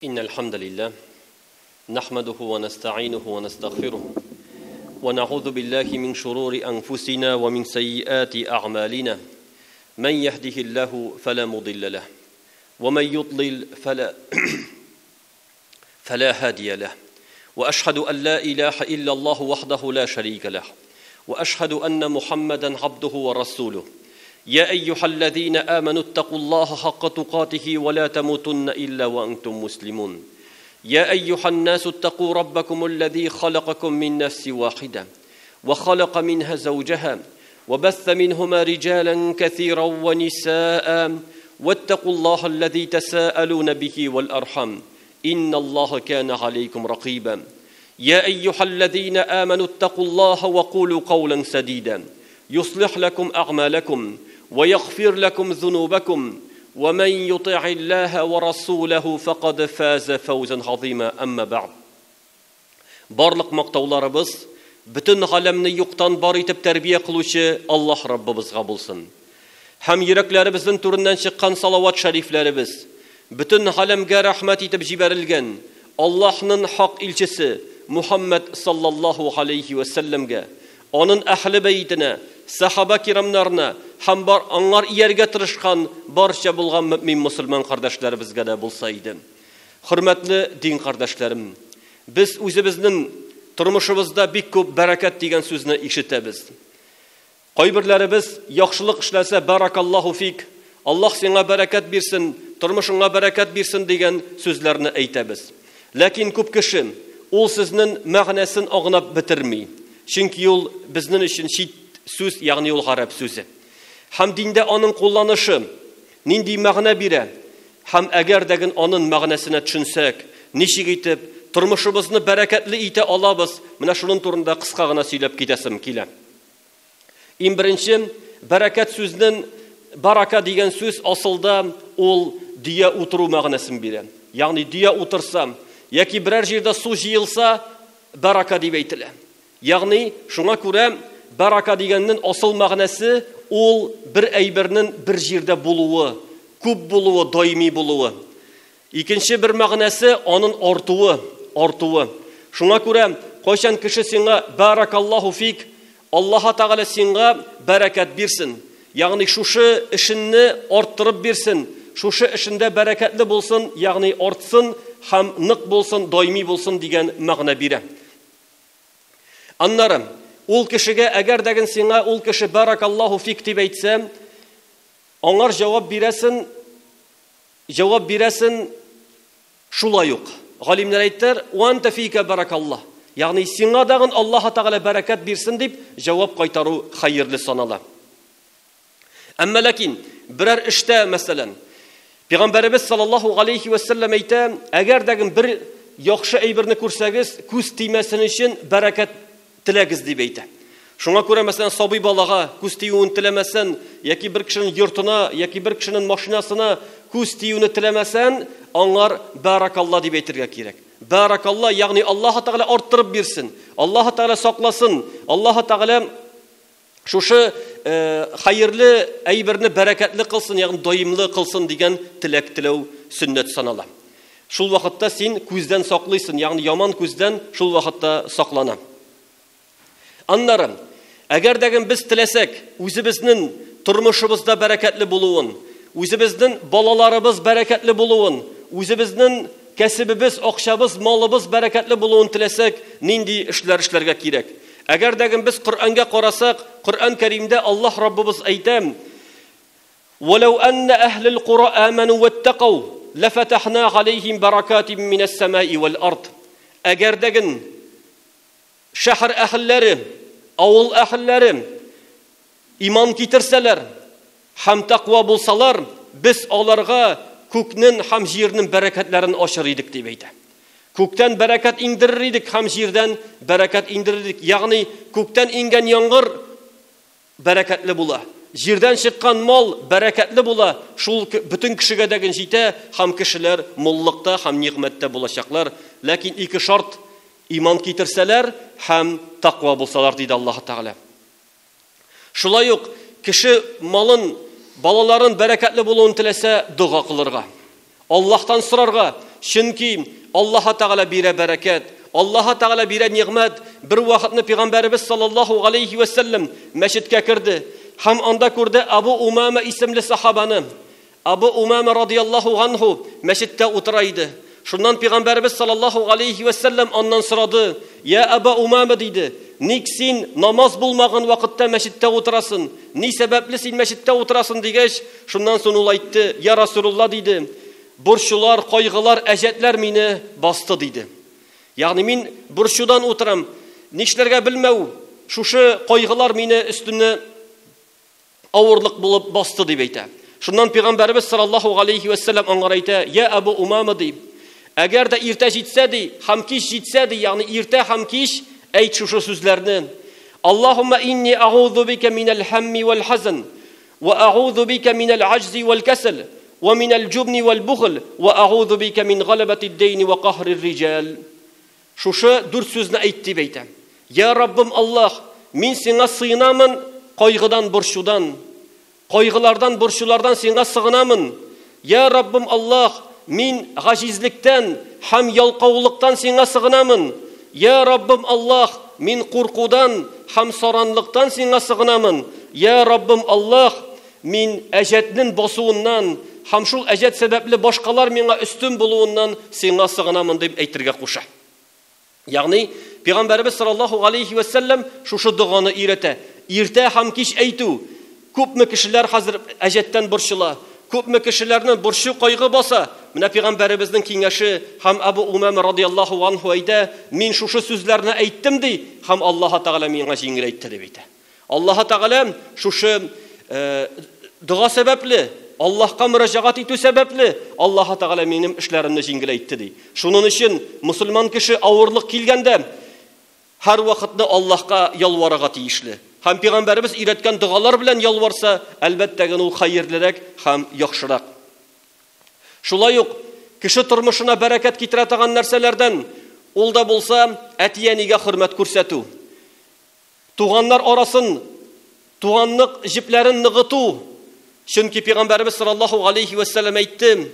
إن الحمد لله نحمده ونستعينه ونستغفره ونعوذ بالله من شرور أنفسنا ومن سيئات أعمالنا من يهده الله فلا مضل له ومن يضلل فلا هادي له وأشهد أن لا إله إلا الله وحده لا شريك له وأشهد أن محمدا عبده ورسوله يا أيها الذين آمنوا اتقوا الله حق تقاته ولا تموتن إلا وأنتم مسلمون يا أيها الناس اتقوا ربكم الذي خلقكم من نفس واحدة وخلق منها زوجها وبث منهما رجالا كثيرا ونساء واتقوا الله الذي تساءلون به والأرحم إن الله كان عليكم رقيبا يا أيها الذين آمنوا اتقوا الله وقولوا قولا سديدا يصلح لكم أعمالكم ويغفر لكم ذنوبكم ومن يطع الله ورسوله فقد فاز فوزا عظيما أما بعد Барлык мактауларыбыз бөтен галәмне юктан бар итеп тәрбия кылучы Аллаһ Раббыбызга булсын. Һәм йөрәкләребезнең түреннән чыккан салават шәрифләребез бөтен галәмгә рәхмәт итеп җибәрелгән Аллаһның хак илчесе Мухаммад саллаллаһу алейхи вә сәлләмгә, аның әһле бәйтенә, сахаба кирамнарына һәм бар аңар ияргә тырышкан барча булган мөмин мусульман кардәшләребезгә дә булса иде. Хөрмәтле дин кардәшләрем, без үзебезнең тормышыбызда бик күп бәрәкәт дигән сүзне ишетәбез. Кайберләребез яхшылык эшләсә баракаллаһу фик, Аллаһ сиңа бәрәкәт бирсен, тормышыңа бәрәкәт бирсен дигән сүзләрне әйтәбез. Ләкин күп кеше ул сүзнең мәгънәсен аңлап бетерми. Чөнки ул безнең өчен чит сүз, ягъни ул гарәп сүзе. Һәм диндә аның кулланышы нинди мәгънә бирә? Һәм әгәр дәген аның мәгънәсенә төшенсәк, ничек итеп тормышыбызны бәрәкәтле итә алабыз? Менә шуның турында кыска гына сөйләп китәсем килә. Иң беренче, бәрәкәт сүзнең барака дигән сүз асылда ул дөя утыру мәгънәсен бирә. Ягъни дөя утырса яки берәр җирдә су җыелса, барака дип әйтелә. Ягъни шуңа күрә барака дигәннең асыл мәгънәсе ул бер әйбернең бер җирдә булуы, күп булуы, даими булуы. Икенче бер мәгънәсе аның артуы, артуы. Шуңа күрә кайчан кеше сиңа баракаллаһу фик, Аллаһ Тәгалә сиңа бәрәкәт бирсен. Ягъни шушы эшеңне арттырып бирсен, шушы эшендә бәрәкәтле булсын, ягъни артсын һәм нык булсын, даими булсын дигән мәгънә бирә. Аннары ул кешегә әгәр дәген сиңа ул кеше баракаллаһу фик дип әйтсә, аңар җавап бирәсен, җавап бирәсен шулай ук. Галимнәр әйттеләр, "Ва анта фика баракаллаһ." Ягъни сиңа дагын Аллаһ Тәгалә бәрәкәт бирсен дип җавап кайтару хәерле санала. Әмма ләкин берәр эштә, мәсәлән, Пәйгамбәребез саллаллаһу алейхи ва саллям әйтә, әгәр дәген бер яхшы әйберне күрсәгез, күз тимәсен өчен бәрәкәт теләгез дип әйтә. Шуңа күрә, мәсәлән, сабый балага күз тиюен теләмәсән, яки бер кешенең йортына, яки бер кешенең машинасына күз тиюне теләмәсән, аңар баракалла дип әйтергә кирәк. Баракалла, ягъни Аллаһ Тәгалә арттырып бирсен, Аллаһ Тәгалә сакласын, Аллаһ Тәгалә шушы хәерле әйберне бәрәкәтле кылсын, ягъни даимлы кылсын дигән теләк теләү сөннәт санала. Шул вакытта син күздән саклыйсың, ягъни яман күздән шул вакытта саклана. Аннары, әгәр дәген без теләсәк, үзебезнең тормышыбызда бәрәкәтле булуын, үзебезнең балаларыбыз бәрәкәтле булуын, үзебезнең кәсебебез, акчабыз, малыбыз бәрәкәтле булуын теләсәк, нинди эшләр эшләргә кирәк? Әгәр дәген без Коръәнгә карасак, Коръән Кәримдә Аллаһ Раббыбыз әйтә: "Валау анна әһлел кура аману ваттакау, лафатахна алейхим баракатин минас самаи вал ард." Әгәр дәген шәһәр әһелләре, авыл әһелләре иман китерсәләр һәм тәкъва булсалар, без аларга күкнең һәм җирнең бәрәкәтләрен ачыр идек дип әйтә. Күктән бәрәкәт иңдерер идек һәм җирдән бәрәкәт иңдерер идек. Ягъни күктән иңгән яңгыр бәрәкәтле була. Җирдән чыккан мал бәрәкәтле була. Шул бөтен кешегә дә җитә һәм кешеләр муллыкта һәм нигъмәттә булачаклар. Ләкин ике шарт: иман китерсәләр һәм тәкъва булсалар, диде Аллаһ Тәгалә. Шулай ук кеше малын, балаларын бәрәкәтле булуын теләсә, дога кылырга. Аллаһтан сорарга, Чөнки Аллаһ Тәгалә бирә бәрәкәт, Аллаһ Тәгалә бирә нигъмәт. Бер вакытны пәйгамбәребез саллаллаһу алейхи ва сәлләм мәчеткә керде һәм анда күрде Абу Умама исемле сахабаны. Абу Умама радияллаһу анху мәчеттә утыра иде. Шуннан пәйгамбәребез саллаллаһу алейхи ва сәлләм аннан сорады: "Я Аба Умама", диде. "Ник син намаз булмаган вакытта мәчеттә утырасын? Ни сәбәпле син мәчеттә утырасын?" дигәч, шуннан соң ул әйтте: "Я Расулулла", диде. "Борчулар, кайгылар, әҗәтләр мине басты", диде. Ягъни мин борчудан утырам, нишләргә белмәү, шушы кайгылар мине өстемне авырлык булып басты дип әйтә. Шуннан пәйгамбәребез саллаллаһу алейхи ва сәлләм аңар әйтә: "Я Абу Умама", ди. Әгәр дә иртә җитсә ди, һәм кич җитсә ди, ягъни иртә һәм кич әйт шушы сүзләрне. Аллаһумма инни а'узу бика минәл хамми вал хазн, ва а'узу бика минәл аҗзи вал касал, ва минәл җубни вал бухл, ва а'узу бика мин галабатид дейни ва каһрир риҗал. Шушы дүрт сүзне әйт дип әйтә. Я Раббым Аллаһ, мин сиңа сыенамын кайгыдан, борчудан. Кайгылардан, борчулардан сиңа сыгынамын. Я Раббым Аллаһ, мин гаҗизлектән һәм ялкаулыктан сиңа сыгынамын. Я Раббым Аллаһ, мин куркудан һәм саранлыктан сиңа сыгынамын. Я Раббым Аллаһ, мин әҗәтнең басуыннан һәм шул әҗәт сәбәпле башкалар миңа өстен булуыннан сиңа сыгынамын дип әйтергә куша. Ягъни Пәйгамбәребез саллаллаһу алейхи ва сәлләм шушы доганы өйрәтә. Иртә һәм кич әйтү. Күпме кешеләр хәзер әҗәттән борчыла, күпме кешеләрне борчу кайгы баса. Менә Пәйгамбәребезнең киңәше һәм Абу Умама радияллаһу анху әйтә, мин шушы сүзләрне әйттем ди, һәм Аллаһ Тәгалә миңа җиңеләйтте дип әйтә. Аллаһ Тәгалә шушы дога сәбәпле, Аллаһка мөрәҗәгать итү сәбәпле, Аллаһ Тәгалә минем эшләремне җиңеләйтте ди. Шуның өчен мусульман кеше авырлык килгәндә һәр вакытны Аллаһка ялварырга тиешле. Һәм пәйгамбәребез өйрәткән догалар белән ялварса, әлбәттә генә ул хәерлерәк һәм яхшырак. Шулай ук кеше тормышына бәрәкәт китерә торган нәрсәләрдән ул да булса әти-әнигә хөрмәт күрсәтү. Туганнар арасын, туганлык җепләрен ныгыту. Чөнки пәйгамбәребез саллаллаһу алейхи ва сәлләм әйтте: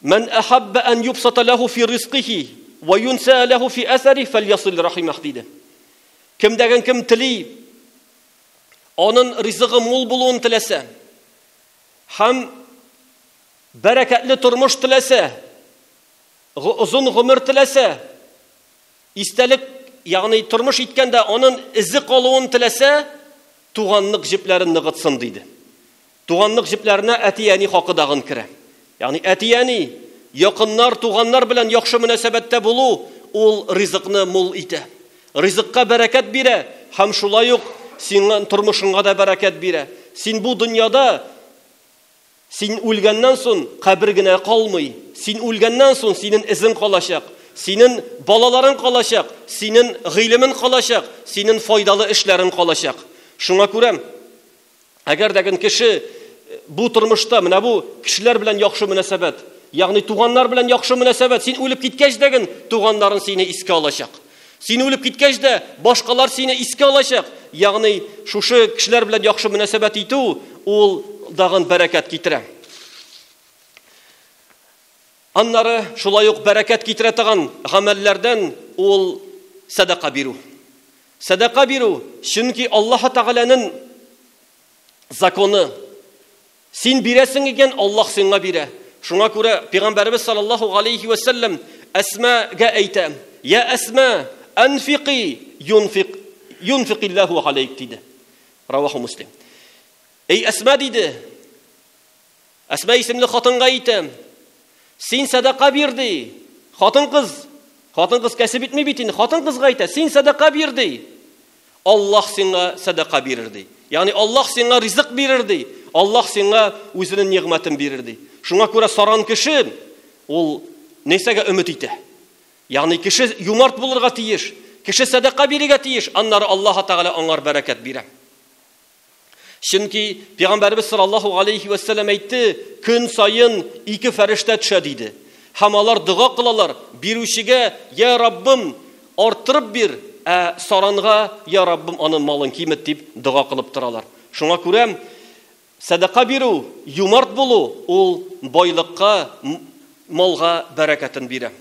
"Ман ахабба ан юбсата лаху фи ризкихи ва юнса лаху фи асари фальясил рахимах" диде. Кемдәген кем тели, аның ризыгы мул булуын теләсә һәм бәрәкәтле тормыш теләсә, озын гомер теләсә, истәлек, ягъни тормыш иткәндә аның изе калуын теләсә, туганлык җепләрен ныгытсын диде. Туганлык җепләренә әти-әни хакы дагын керә. Ягъни әти-әни, якыннар, туганнар белән яхшы мөнәсәбәттә булу ул ризыкны мул итә. Ризыкка бәрәкәт бирә һәм шулай ук синең тормышыңа да бәрәкәт бирә. Син бу дөньяда син үлгәннән соң кабер генә калмый. Син үлгәннән соң синең изең калачак, синең балаларың калачак, синең гыйлемен калачак, синең файдалы эшләрең калачак. Шуңа күрә әгәр дә кеше бу тормышта менә бу кешеләр белән яхшы мөнәсәбәт, ягъни туганнар белән яхшы мөнәсәбәт, син үлеп киткәч дә туганнарың сине искә алачак. Син үлеп киткәч дә башкалар сине искә алачак. Ягъни шушы кешеләр белән яхшы мөнәсәбәт итү ул дагын бәрәкәт китерә. Аннары шулай ук бәрәкәт китерә торган гамәлләрдән ул сәдака бирү. Сәдака бирү, чөнки Аллаһ Тәгаләнең законы. Син бирәсең икән, Аллаһ сиңа бирә. Шуңа күрә Пәйгамбәребез саллаллаһу алейхи ва сәлләм Әсмага әйтә: "Я Әсма, анфиқи юнфиқ юнфиқиллаху алейк" диде. Раваху Муслим. Эй Әсма диде. Әсма исемле хатынга әйтә: "Син сәдака бир" ди. Хатын-кыз, хатын-кыз кәсеп итми бит инде, хатын-кызга әйтә: "Син сәдака бир" ди. Аллаһ сиңа сәдака бирер ди. Ягъни Аллаһ сиңа ризык бирер ди. Аллаһ сиңа үзенең нигъмәтен бирер ди. Шуңа күрә саран кеше ул нәрсәгә өмет итә? Ягъни кеше юмарт булырга тиеш, кеше сәдака бирергә тиеш, аннары Аллаһ Тәгалә аңар бәрәкәт бирә. Чөнки Пәйгамбәребез саллаллаһу алейхи ва сәлләм әйтте, көн саен ике фәрештә төшә диде. Һәм алар дога кылалар, бирүчегә: "Я Раббым, арттырып бир", ә саранга: "Я Раббым, аның малын кимет" дип дога кылып торалар. Шуңа күрә Сәдака бирү, юмарт булу ул байлыкка, малга бәрәкәтен бирә.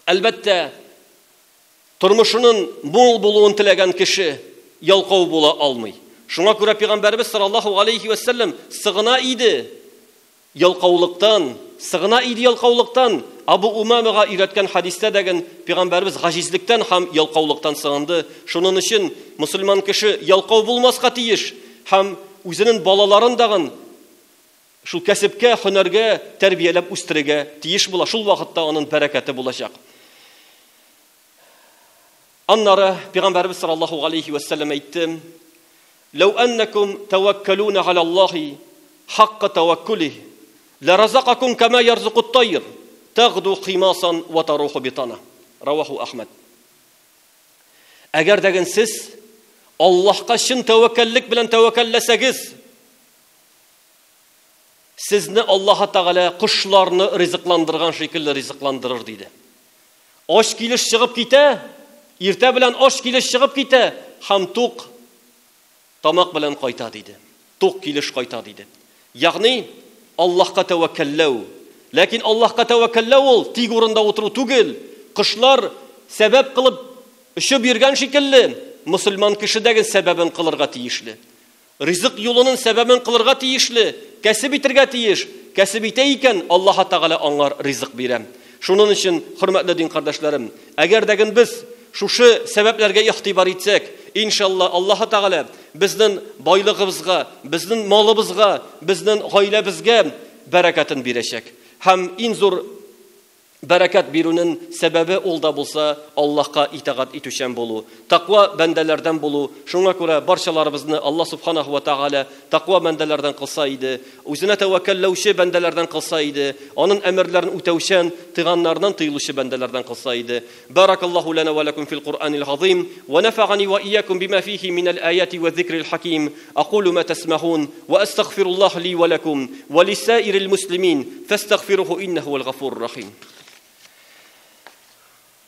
Әлбәттә, тормышының мул булуын теләгән кеше ялкау була алмый. Шуңа күрә Пәйгамбәрбез саллаллаһу алейхи ва саллям сыгына иде ялкаулыктан, сыгына иде ялкаулыктан. Абу Умамага өйрәткән хәдистә дәген Пәйгамбәрбез гаҗизлектән һәм ялкаулыктан сыгынды. Шуның өчен мусульман кеше ялкау булмаска тиеш һәм үзенең балаларын дагын шул кәсепкә, һөнәргә тәрбияләп үстерергә тиеш була. Шул вакытта аның бәрәкәте булачак. Аннары Пәйгамбәрбез саллаллаһу алейхи ва саллям әйтте: "Лау аннакум таваккалуна аля Аллахи хакка таваккулих, ларазакакум кама ярзукут тайр, тагду химасан ва таруху битана." Раваху Ахмад. Әгәр дәген сез Аллаһка чын тәвәккәллек белән тәвәккәлләсәгез, сезне Аллаһ Тәгалә кошларны ризыкландырган шикелле ризыкландырыр диде. Ач килеш чыгып китә, иртә белән ач килеш чыгып китә һәм тук тамак белән кайта диде. Тук килеш кайта диде. Ягъни Аллаһка тәвәккәлләү. Ләкин Аллаһка тәвәккәлләү ул тик урында утыру түгел. Кошлар сәбәп кылып очып йөргән шикелле, мусульман кеше дәге сәбәбен кылырга тиешле. Ризык юлының сәбәбен кылырга тиешле, кәсеп итергә тиеш. Кәсеп итә икән, Аллаһ Тәгалә аңар ризык бирә. Шуның өчен, хөрмәтле дин кардәшләрем, әгәр дәген без шушы сәбәпләргә игътибар итсәк, иншалла Аллаһ Тәгалә безнең байлыгыбызга, безнең малыбызга, безнең гаиләбезгә бәрәкәтен бирәчәк. Һәм иң зур бәрәкәт бирүнең сәбәбе ул да булса Аллаһка итагать итүчән булу, тәкъва бәндәләрдән булу. Шуңа күрә барчаларыбызны Аллаһ субханаһу ва тааля тәкъва бәндәләрдән кылса иде, үзенә тәвәккәлләүче бәндәләрдән кылса иде, аның әмерләрен үтәүчән, тыйганнарыннан тыелучы бәндәләрдән кылса иде. Баракаллаһу лана ва лакум фил Куръанил азим ва нафагани ва иякум бима фихи минал аяти ва зикрил хаким. Акулу ма тасмаун ва астагфируллаһ ли ва лакум ва лисаирил муслимин фастагфируһу иннаху вал гафурур рахим.